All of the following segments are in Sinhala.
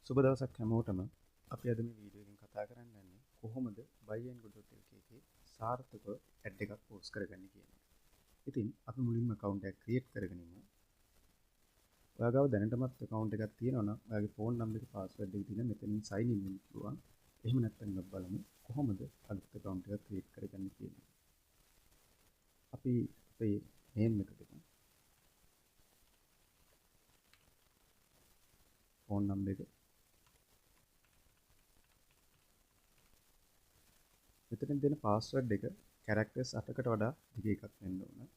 සුබ දවසක් හැමෝටම. අපි අද මේ වීඩියෝ එකෙන් කතා කරන්න යන්නේ කොහොමද buyandgo.lk එකේ සාර්ථකව ඇඩ් එකක් පෝස්ට් කරගන්නේ කියන එක. ඉතින් අපි මුලින්ම account එකක් ක්‍රියේට් කරගනිමු. ඔයා ගාව දැනටමත් account එකක් තියෙනවා නම් ඔයාගේ ෆෝන් නම්බර් එක පාස්වර්ඩ් එක දීලා මෙතනින් sign in වෙන්න පුළුවන්. එහෙම නැත්නම් අපි බලමු කොහොමද අලුත් account එකක් ක්‍රියේට් කරගන්නේ කියන එක. අපි අපේ name එක දෙමු. ෆෝන් නම්බර් එක. මෙතනින් දෙන පාස්වර්ඩ් එක කැරක්ටර්ස් 8කට වඩා දිග එකක් වෙන්න ඕන.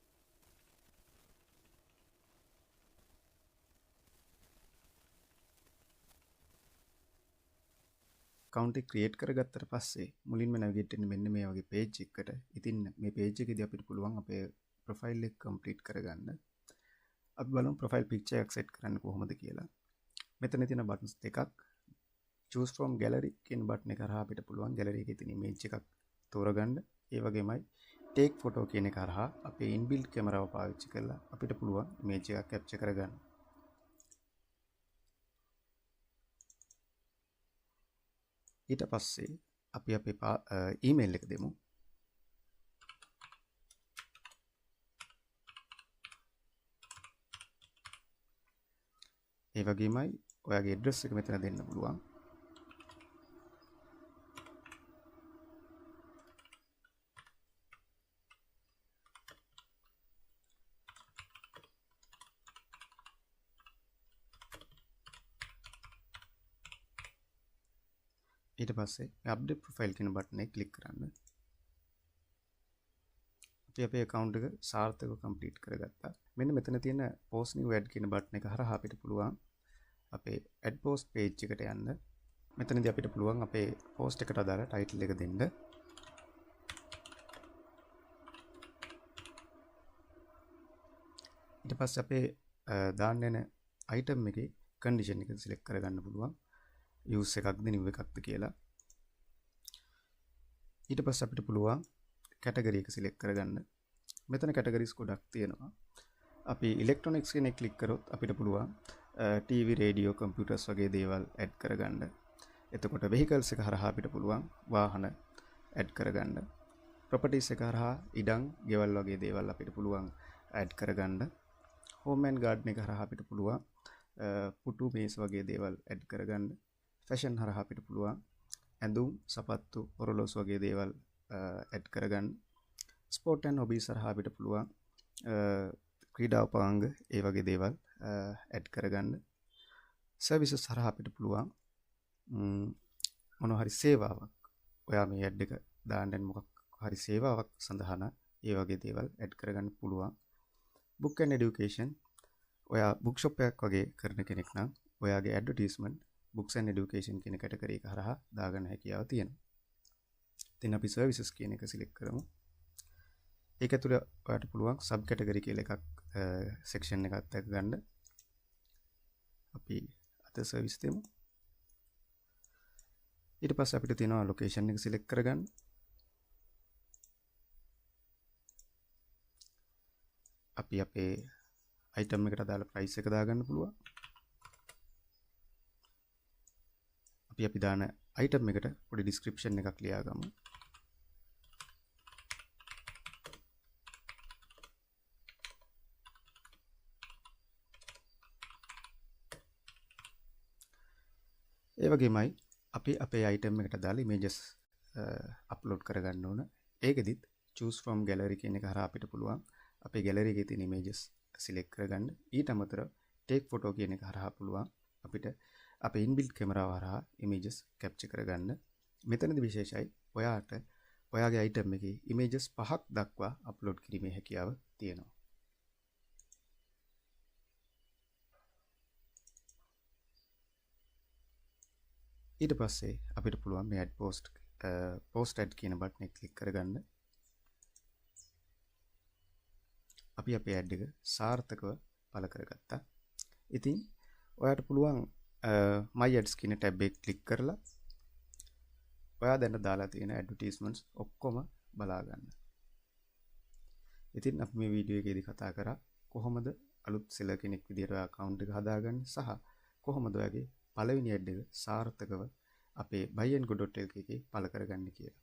account එක ක්‍රියේට් කරගත්තට පස්සේ මුලින්ම නැවිගේට් වෙන්න මෙන්න මේ වගේ පේජ් එකකට. ඉතින් මේ පේජ් එකේදී අපිට පුළුවන් අපේ ප්‍රොෆයිල් එක කම්ප්ලීට් කරගන්න. අපි බලමු ප්‍රොෆයිල් පික්චර් එකක් සෙට් කරන්න කොහොමද කියලා. මෙතන තියෙන බටන්ස් දෙකක්. Choose from gallery කියන බටන් එක හරහා අපිට පුළුවන් gallery එකේ තියෙන image එකක් තෝරගන්න. ඒ වගේමයි take photo කියන එක හරහා අපේ inbuilt කැමරාව පාවිච්චි කරලා අපිට පුළුවන් image එකක් capture කරගන්න. ඊට පස්සේ අපි අපේ email එක දෙමු. ඒ වගේමයි ඔයාගේ address එක මෙතන දෙන්න පුළුවන්. ඊට පස්සේ අප්ඩේට් ප්‍රොෆයිල් කියන බටන් එක ක්ලික් කරන්න. අපි අපේ account එක සාර්ථකව කම්ප්ලීට් කරගත්තා. මෙන්න මෙතන තියෙන post new ad කියන බටන් එක හරහා අපිට පුළුවන් අපේ add post page එකට යන්න. මෙතනදී අපිට පුළුවන් අපේ post එකට අදාළ title එක දෙන්න. ඊට පස්සේ අපේ දාන්න යන item එකේ condition එක select කරගන්න පුළුවන්. use එකක්ද new එකක්ද කියලා. ඊට පස්සේ අපිට පුළුවන් කැටගරි එක සිලෙක්ට් කරගන්න. මෙතන කැටගරිස් ගොඩක් තියෙනවා. අපි ඉලෙක්ට්‍රොනික්ස් කියන එක ක්ලික් කරොත් අපිට පුළුවන් TV, radio, computers වගේ දේවල් ඇඩ් කරගන්න. එතකොට වෙහිකල්ස් එක හරහා අපිට පුළුවන් වාහන ඇඩ් කරගන්න. ප්‍රොපර්ටිස් එක හරහා ඉඩම්, ගෙවල් වගේ දේවල් අපිට පුළුවන් ඇඩ් කරගන්න. හෝම් ඇන්ඩ් ගාඩන් එක හරහා අපිට පුළුවන් පුටු, මේස වගේ දේවල් ඇඩ් කරගන්න. ෆැෂන් හරහා අපිට පුළුවන් ඇඳුම්, සපත්තු, ඔරලෝසු වගේ දේවල් ඇඩ් කරගන්න. ස්පෝර්ට් ඇන්ඩ් හොබීස් හරහා අපිට පුළුවන් ක්‍රීඩා උපාංග ඒ වගේ දේවල් ඇඩ් කරගන්න. සර්විසස් හරහා අපිට පුළුවන් මොනවා හරි සේවාවක්, ඔයා මේ ඇඩ් එක දාන්න යන මොකක් හරි සේවාවක් සඳහා නම් ඒ වගේ දේවල් ඇඩ් කරගන්න පුළුවන්. බුක් ඇන්ඩ් එඩියුකේෂන්, ඔයා බුක් ෂොප් එකක් වගේ කරන කෙනෙක් නම් ඔයාගේ ඇඩ්වර්ටයිස්මන්ට් books and education කියන කැටගරි එක හරහා දාගන්න හැකියාව තියෙනවා. ඉතින් අපි services කියන එක සිලෙක්ට් කරමු. ඒක ඇතුළේ ඔයාට පුළුවන් sub category කියලා එකක් සෙක්ෂන් එකක් දැක ගන්න. අපි අද සර්විස් දෙමු. ඊට පස්සේ අපිට තියෙනවා ලොකේෂන් එක සිලෙක්ට් කරගන්න. අපි අපේ අයිටම් එකට අදාළ ප්‍රයිස් එක දාගන්න පුළුවන්. අපි දාන අයිටම් එකට පොඩි ඩිස්ක්‍රිප්ෂන් එකක් ලියාගමු. ඒ වගේමයි අපි අපේ අයිටම් එකට අදාළ ඉමේජස් අප්ලෝඩ් කරගන්න ඕන. ඒකෙදිත් choose from gallery කියන එක හරහා අපිට පුළුවන් අපේ ගැලරි එකේ තියෙන ඉමේජස් සිලෙක්ට් කරගන්න. ඊට අමතරව take photo කියන එක හරහා පුළුවන් අපිට අපේ ඉන්බිල්ට් කැමරාව හරහා ඉමේජස් කැප්චර් කරගන්න. මෙතනදි විශේෂයි ඔයාට ඔයාගේ අයිටම් එකේ ඉමේජස් 5ක් දක්වා අප්ලෝඩ් කිරීමේ හැකියාව තියෙනවා. ඊට පස්සේ අපිට පුළුවන් මේ ඇඩ් පෝස්ට් ඇඩ් කියන බටන් එක ක්ලික් කරගන්න. අපි අපේ ඇඩ් එක සාර්ථකව පළ කරගත්තා. ඉතින් ඔයාට පුළුවන් my ads කියන ටැබ් එක ක්ලික් කරලා ඔයා දැන් දාලා තියෙන ඇඩ්වර්ටයිස්මන්ට්ස් ඔක්කොම බලා ගන්න. ඉතින් අපි මේ වීඩියෝ එකේදී කතා කරා කොහොමද අලුත් සෙලර් කෙනෙක් විදිහට ඔයා account එක හදාගන්නේ සහ කොහොමද ඔයාගේ පළවෙනි ඇඩ් එක සාර්ථකව අපේ buyandgo.lk එකේ පළ කරගන්නේ කියලා.